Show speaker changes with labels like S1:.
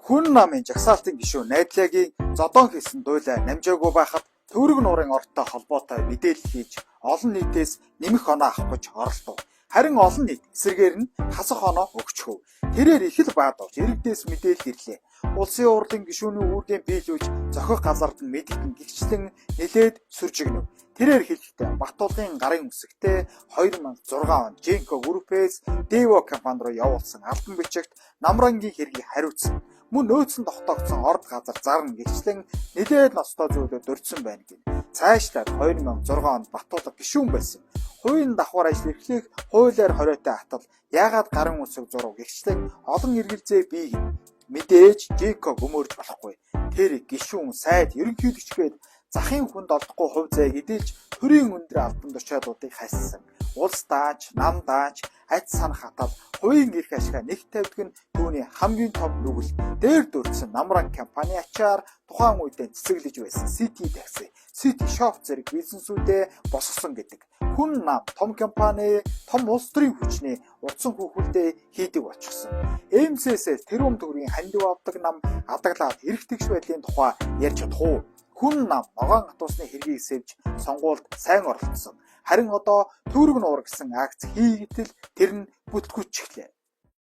S1: Хүн намын жагсаалтын гишүүн Найдлагийн зодоон хийсэн дуйлаа намжаагүй байхад Төвөрг нуурын ордтой холбоотой мэдээлэл хийж олон нийтээс нэмэх оноо авах гэж оролдов. Харин олон нийт эсрэгээр нь хасах оноо өгчихөв. Тэрээр их л баадуулж иргэдээс мэдээлэл ирлээ. Улсын хурлын гишүүний үүргийг биелүүлж зохих газарт нь мэдэгдэн гэгчлэн нэлээд сүржигнэв. Тэрээр хэлэхдээ Батулын гарын үсэгтэй 2006 онд Женко группээс Дэво компани руу явуулсан албан бичигт Намрангийн хэргийг хариуцсан. Мөн нөөцөнд тогтоогдсон орд газар зарна гэгчлэн нэлээд ноцтой зүйлүүд дурдсан байна гэнэ. Цаашлаад 2006 онд Батулга гишүүн байсан. Хувийн давхар ажил эрхлэх хуулиар хориотой атал яагаад гарын үсэг зурав гэгчлэн олон эргэлзээ бий гэнэ. Мэдээж Женко гөмөөрж болохгүй. Тэр гишүүн, сайд, ерөнхийлөгч гээд захын хүнд олдохгүй хувь зайг эдэлж төрийн өндөр албан тушаалуудыг хассан. Улс дааж, нам дааж, аж санах атал хувийн эрх ашгаа нэг тавьдаг нь түүний хамгийн том нүгэл. Дээр дурдсан Намран компани ачаар тухайн үедээ цэцэглэж байсан City такси, City Shop зэрэг бизнесүүдээ босгосон гэдэг. Хүн нам том компани, том улс төрийн хүчний утсан хүүхэлдээ хийдэг болчихсон. МСС тэрбум төгрөгийн хандив авдаг нам адаглаад эрх тэгш байдлын тухай ярьж чадах уу? Хүн нам ногоон атуусны хэргийг сэвж сонгуульд сайн оролцсон. Харин одоо Төвөрг нуур гэсэн акц хийгээтэл тэр нь бүтгүйтчихлээ.